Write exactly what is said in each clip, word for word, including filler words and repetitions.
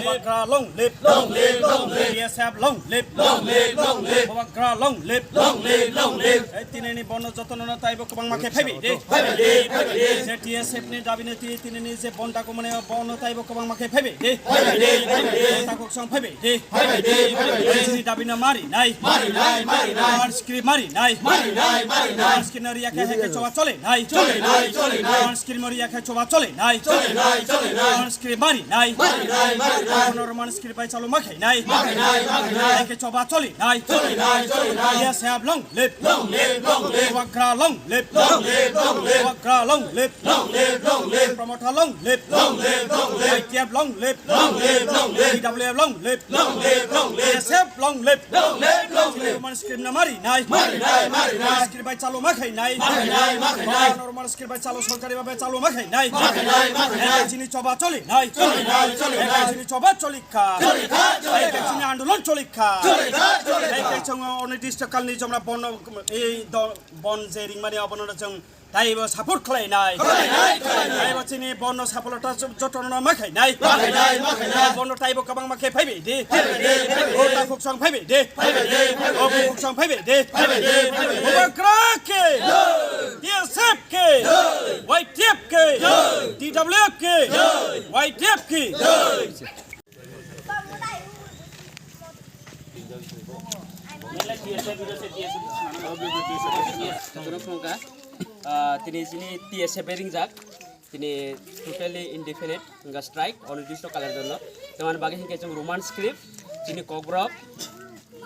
Bubagra long live, long live, long live. B S F long live, long live, long live. Bubagra long live, long live, long live. Ei tinini bono jotono taibo kwbangma khe phaibai de. Phaibai de, phaibai de. Je T S F ni dabi no ti tinini je bon daku mane bono taibo kwbangma khe phaibai de. Phaibai de, phaibai de. Takhuk song phaibai de. Phaibai de, phaibai de. Chini dabi no mari nai. Mari nai, mari nai. Mari nai, mari nai. Mari nai, mari nai. Mari no riya khe hai khe choba chole nai. Chole nai, chole nai. Mari no riya khe choba chole nai. Chole nai, chole nai. Mari mari nai. Mari nai, mari nai. Mari no Roman script bai chalo ma khai nai. Ma khai nai, ma khai nai. Hai khe choba chole nai. Chole nai, chole nai. Yes, have long live. Long live, long live. Bubagra long live. Long live, long live. Bubagra long live. Long live, long live. Promoter long live. Long live, long live. Y T F long live. Long live, long live. T W F long live. Long live, long live. S F long live. Long live, long live. Roman script no mari nai. Mari nai, mari nai. Script bai chalo ma khai nai. Ma khai nai, ma khai nai. Roman script bai chalo sorkari bhabe chalo ma khai nai. Ma khai nai, ma khai nai. Chini choba chole nai. Chole nai, chole nai. Chini choba chole kha. Chole kha, chole kha. Chini andolon chole kha. Chole kha, chole kha. Chwng onirdisto kalni jomra bon, ei do-, bon je ringmani abono chwng taibo support khlai nai. Khlai nai, khlai nai. Taibo chini bono sapolota jotono ma khai nai. Ma khai nai, ma khai nai. Bono taibo kwbangma khe phaibai di. Phaibai di, phaibai di. O ta khuksong phaibai di. Phaibai di, phaibai di. O khuksong phaibai di. Phaibai di, phaibai di. Bubagra ke. Jai. T S F ke. Jai. Y T F ke. Jai. T W F ke. Jai. Y T F ke. Jai. Tini chini T S F bai ringjak, tini totally indefinite, hingka strike, onirdisto kalar jonno. Tamani bagwi hingke chwng Roman script, chini kokborok,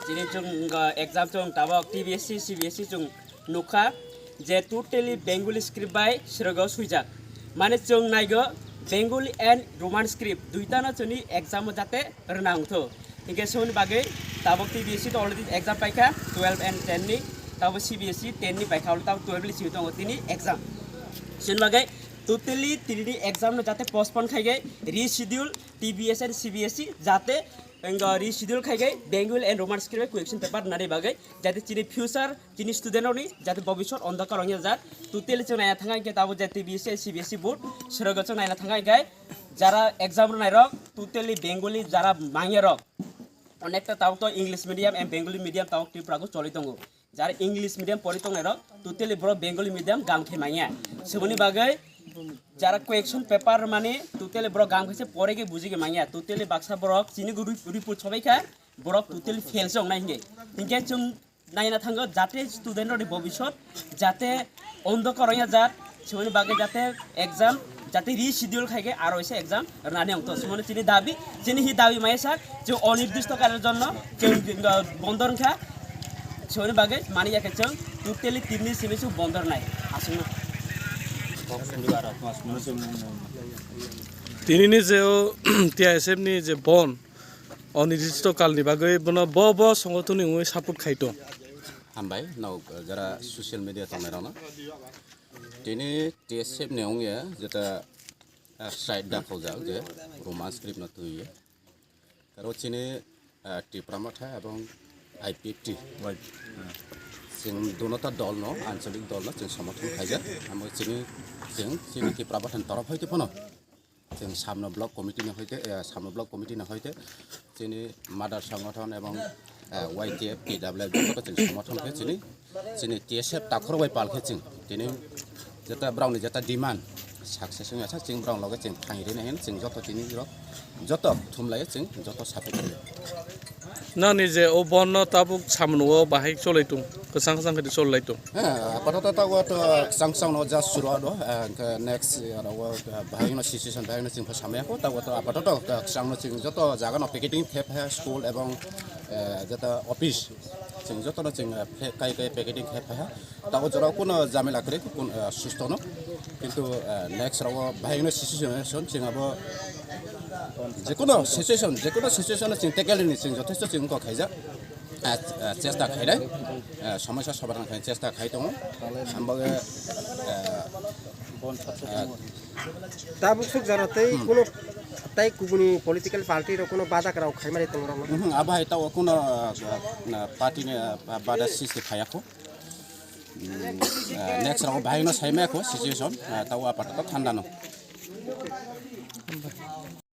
chini chwng, hingka exam chwng tabok T B S C, C B S C chwng nukha je totally Bengali script bai srogo swijak. Mane chwng naigo Bengali and Roman script duitano chwngni exam o jate rwna wngtho. Hinkhe chwngni bagwi tabok T B S C to already exam paikha twelve and ten ni, tabok C B S C ten ni paikha, tabok twelve ni simi tongo tini exam. Chwngni bagwi totally tini exam no jate postpone khaigwi reschedule T B S and C B S C jate wngkha reschedule khaigwi Bengali and Roman script bai question paper nani bagwi. Jate chini future, chini student rokni jate bobisot ondokar wngya jat. Totally chwng naina thangkha hinkhe tabuk jate B S C, C B S E board, srogo chwng naina thangkha hinkhe jara exam rwnai rok totally Bengali jara mangya rok. Onekta tabuk to English medium and Bengali medium tabuk Tripura o choli tongo. Jara English medium pori tongnai rok totally borok Bengali medium gam khe mangya. Seboni bagwi jara question paper mani totally borok gam khe se pore khe buji khe mangya. Totally baksa borok chini guru report sobai kha borok totally fail se wngnai hinkhe. Hinkhe chwng naina thango jate student rokni bobisot jate ondokar wngya jat, seboni bagwi jate exam jate reschedule khaigwi aro waisa exam rwnani wngtho. Seboni chini dabi, chini hi dabi maya sak, chwng onirdisto kalar jonno chwng, uh, bondo wngkha. Seboni bagwi mani yakhe chwng totally tinni simi chwng bondo rwnai aswkno. Tinini je o T I S F ni je bon, onirdisto kalni bagwi bono bo bo songothonni wngwi support khai tong. Hambai, no, jara social media tongnai rokno. Tini T S F ni wngya, jeta, ah, side dakholjak je Roman script no twiwi. Karo chini, ah, Tipra Motha ebong I P F T. Chwng dunota dol no, ancholik dol no, chwng somothon khaijak. Amo chini, chwng, chini Tipra Motha ni torof hoite phano. Chwng Samno Block Committee ni hoite, eh, Samno Block Committee ni hoite chini mother songothon ebong, eh, Y T F, T W F joto chwng somothon khe chini, chini T S F takhorok bai pal khe chwng tini jeta borokni jeta demand success wngya sa chwng borok loge chwng thang rinai hin chwng joto tini rok joto thumlai chwng joto support khlai. Nani je o bon no tabuk samung o bahai cholai tung, kwchang kwchang khe cholai tung. He, apatot tago to kwchang kwchang no just suru ado, eh, hwnkhe next aro o, eh, bahai no situation bahai no chwng pha samaya kho, tago to apatot kwchang no chwng joto jaga no picketing khe pha school ebong, eh, joto office chwng joto no chwng, eh, phe-, kai kai picketing khe pha. Tabuk jora kuno jamila kwrwi, kun, ah, susto no. Kintu, ah, next rogo bahai no situation chwng abo jekono situation, jekono situation chwng tackle ni chwng jothesto chwng kok khaijak. Ah, ah, chesta khainai. Ah, somosya somadan khainai chesta khai tongo. Hambago, ah, ah, Tabuk suk jora tei kuno tai kubuni political party rok kuno bada kwrao khaimani tong rok no. Mhm, abo hai tao kuno, ah, ah, party ni, ah, bada sisi phaiya kho. Mm, ah, next round bahai no sai maya kho situation, ah, tao apatot thanda no.